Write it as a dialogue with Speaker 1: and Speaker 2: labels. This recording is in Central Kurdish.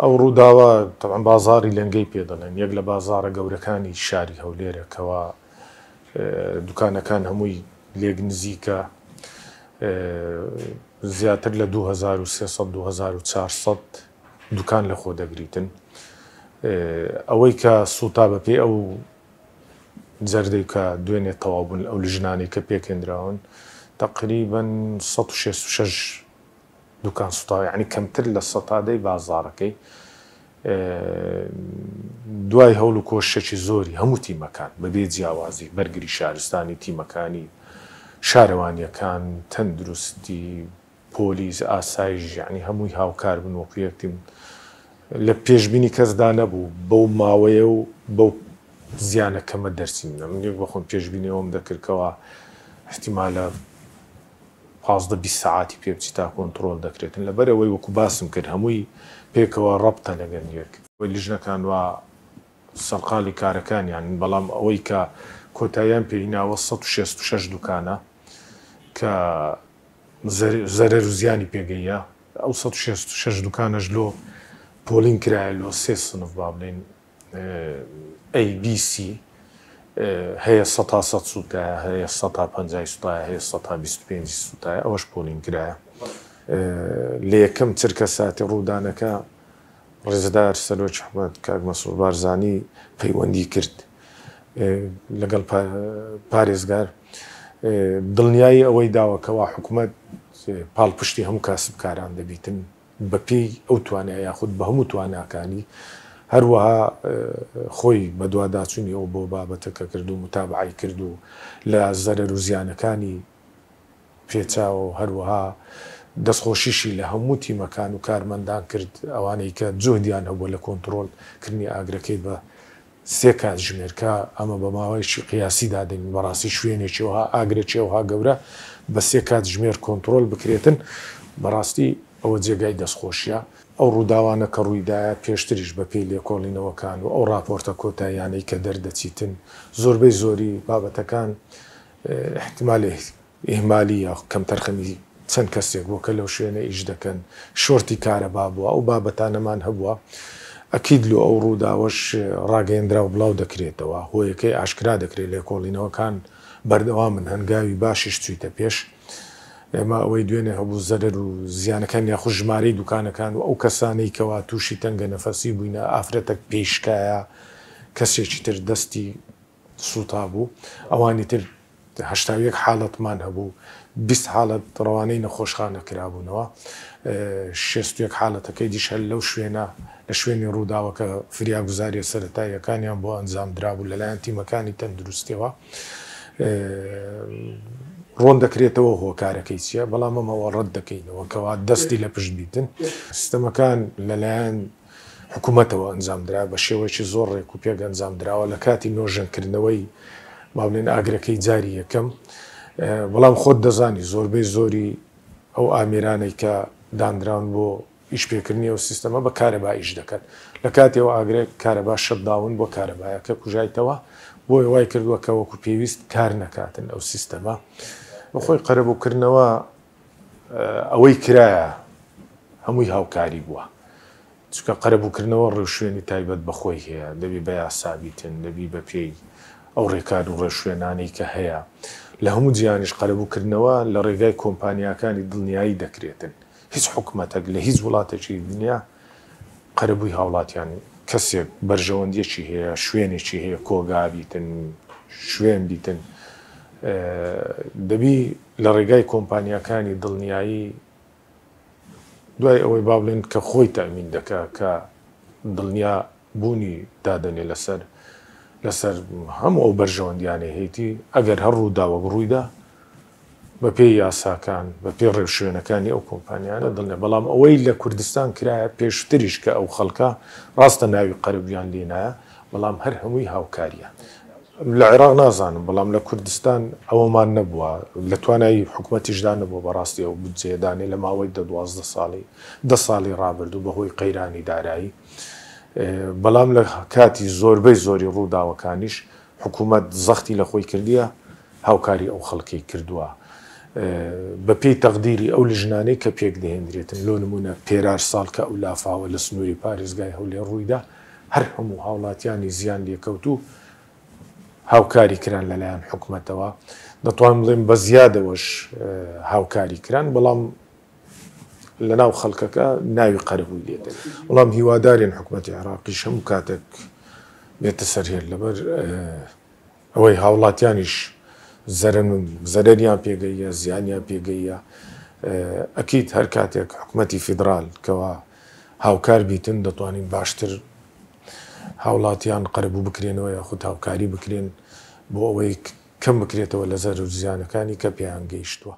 Speaker 1: ئەو ڕووداوە تەبعەن بازاڕی لەنگەی پێ دەڵێن، یەک لە بازاڕە گەورەکانی شاری هەولێرە کەوا دوکانەکان هەمووی لێک نزیکە، زیاتر لە 2300 2400 دوکان لە خۆ دەگریتن. ئەوەی کە سووتا بەپێی ئەو جەردەی کە دوێنێ تەواو بوون ئەو لژنانەی کە پێکهێنراون تەقریبەن 166 دوکان سوتاوە یانی کەمتر لە سەتا دەی بازاڕەکەی دوای هەوڵ و کۆششێکی زۆری هەموو تیمەکان بەبێ جیاوازی بەرگری شارستانی تیمەکانی شارەوانیەکان تەندروستی پۆلیس ئاسایش یانی هەمووی هاوکار بن وەکو یەک تیم لە پێشبینی کەسدا نەبوو بەو ماوەیە و بەو زیانە کەمە دەرچین من یەک بەخۆم پێشبینی ئەوەم دەکرد کەوا احتیمالە 15 20 سەعاتی پێ بچی تا کۆنتڕۆل دەکرێتن لەبەر ئەوەی وەکو باسم کرد هەمووی پێکەوە ڕەبتە لەگەل یەک. لیژنەکان وا سەرقاڵی کارەکانیانن بەڵام ئەوەی کە کۆتاییان پێ هیناوە 166 دوکانە کە زەرەر و زیانی پێ گەییە ئەو 166 دوکانەش لۆ پۆلین کرایە لۆ سێ سنف با بڵێین ئەی بی سی هەیە سەتا سەد سووتایە هەیە سەتا پەنجای سوتایە هەیە سەتا بیست و پێنجی سووتایە ئەوەش پۆلین کرایە لە یەکەم چرکە ساتی ڕوودانەکە ڕێزدار سەرۆکی حکومەت کاک مەسرور بارزانی پەیوەندی کرد لەگەڵ پارێزگار دڵنیایی ئەوەی داوە کەوا حکومەت پاڵپشتی هەموو کاسبکاران دەبیتن بەپێی ئەو توانای یاخود بە هەموو تواناکانی، هەروەها خۆی بەدواداچوونی ئەو بۆ بابەتەکە کرد و موتابەعەی کرد و لە زەرەر و زیانەکانی پێچاوە و هەروەها دەستخۆشیشی لە هەموو تیمەکان و کارمەندان کرد ئەوانەی کە جوهدیان هەبووە لە کۆنتڕۆڵ کردنی ئاگرەکەی بە سێ کاتژمێر کە ئەمە بە ماوەیەکی قیاسی دادەنین، بەڕاستی شوێنێکی وەها ئاگرێکی ئەوها گەورە بە سێ کاتژمێر کۆنتڕۆل بکرێتن بەڕاستی ئەوە جێگای دەستخۆشیە. ئەو ڕووداوانە کە ڕوویدایە پێشتریش بە پێی لێکۆڵینەوەکان و ئەو ڕاپۆرتە کۆتاییانەی کە دەردەچیتن زۆربەی زۆری بابەتەکان ئیحتیمالێ ئیهمالی یا کەمتەرخەمی چەند کەسێک بووە کە لەو شوێنە ئیش دەکەن، شۆرتی کارەبا بووە، ئەو بابەتانەمان هەبووە. ئەکید لۆ ئەو ڕووداوەش ڕاگەیەندراو بڵاو دەکرێتەوە، هۆیەکەی ئاشکرا دەکرێت، لێکۆڵینەوەکان بەردەوامن، هەنگاوی باشیش چوویتە پێش. ئێمە ئەوەی دوێنێ هەبوو زەرەر و زیانەکان یاخود ژمارەی دوکانەکان و ئەو کەسانەی کەوا تووشی تەنگەنەفەسی بووینە، ئافرەتەک پێی شکایە، کەسێکی تر دەستی سووتابوو، ئەوانی تر 81 حاڵەتمان هەبوو، 20 حاڵەت ڕەوانەی نەخۆشخانە کرابوونەوە، 61 حاڵەتەکەی دیش هەر لەو شوێنە لە شوێنی ڕووداوەکە فریاگوزارییە سەرەتاییەکانیان بۆ ئەنجام درابوو لەلایەن تیمەکانی تەندروستیەوە. ڕۆن دەکرێتەوە هۆکارەکەی چییە، بەڵام ئەمەوە ڕەت دەکەینەوە کەوا دەستی لە پشت بیتن. سیستەمەکان لەلایەن حکومەتەوە ئەنجامدرا، بە شێوەیەکی زۆر ڕێک و پێک ئەنجامدراوە لە کاتی نۆژەنکردنەوەی با بڵێین ئاگرەکەی جاری یەکەم، بەڵام خۆت دەزانی زۆربەی زۆری ئەو ئامێرانەی کە دانراون بۆ ئیشپێکردنی ئەو سیستەمە بە کارەبا ئیش دەکەن، لە کاتی ئەو ئاگرە کارەبا shutdown بۆ کارەبایەکە کوژایتەوە، بۆیە وای کردووە کە وەکو پێویست کار نەکاتن ئەو سیستەمە. بەخۆی قەرەبووکردنەوە ئەوەی کرایە هەمووی هاوکاری بووە چونکە قەرەبووکردنەوە ڕێوشوێنی تایبەت بە خۆی هەیە دەبی بە یاسا بیتن دەبی بە پێی ئەو ڕێکار و ڕێوشوێنانەی کە هەیە لە هەموو جیهانیش قەرەبووکردنەوە لە ڕێگای کۆمپانیاکانی دڵنیایی دەکرێتن هیچ حکومەتەک لە هیچ وڵاتێکی دنیا قەرەبووی هاوڵاتیان کەسێک بەرژەوەندیەکی هەیە شوێنێکی هەیە کۆگا بیتن شوێن بیتن دەبی لە ڕێگای کۆمپانیاکانی دڵنیایی دوای ئەوەی با بڵێن کە خۆی تەئمین دەکا کە دڵنیا بوونی دادەنێ لەسەر لەسەر هەموو ئەو بەرژەوەندیانەی هەیتی ئەگەر هەر ڕووداوەک ڕوویدا بەپێی یاساکان بەپێی ڕێوشوێنەکانی ئەو کۆمپانیانە دڵنیا بەڵام ئەوەی لە کوردستان کرایە پێشتریش کە ئەو خەڵکە ڕاستە ناوی قەرەبوویان لێنایە بەڵام هەر هەمووی هاوکاریە. لە عێراق نازانم بەڵام لە کوردستان ئەوەمان نەبووە لە توانای حکومەتیشدا نەبووە بەڕاستی ئەو بودجەیە دانێ لە ماوەی دە 12 ساڵی دە ساڵی ڕابردوو بەهۆی قەیرانی دارایی بەڵام لە کاتی زۆربەی زۆری ڕووداوەکانیش حکوومەت زەختی لە خۆی کردیە هاوکاری ئەو خەڵکەی کردووە. بە پێی تەقدیری ئەو لژنانەی کە پێک دەهێندرێتن، لۆ نموونە پێرار ساڵ کە ئەو لافاوە لە سنووری پارێزگای هەولێر ڕوویدا، هەر هەموو هاوڵاتیانی زیان لێکەوتوو هاوکاری کران لەلایەن حکومەتەوە، دەتوانم بڵێم بە زیادەوەش هاوکاری کران، بەڵام لەناو خەڵکەکە ناوی قەرەبووی لێ دەنێن. بەڵام هیوادارین حکومەتی عێراقیش هەموو کاتێک بێتە سەر هێل لەبەر ئەوەی هاوڵاتیانیش زەرەریان پێگەییە، زیانیان پێگەییە، ئەکید هەر کاتێک حکومەتی فیدرال کەوا هاوکار بیتن دەتوانین باشتر هاوڵاتیان قەرەبوو بکرێنەوە یاخود هاوکاری بکرێن بۆ ئەوەی کەم بکرێتەوە لە زەرەر و زیانەکانی کە پێیان گەیشتووە.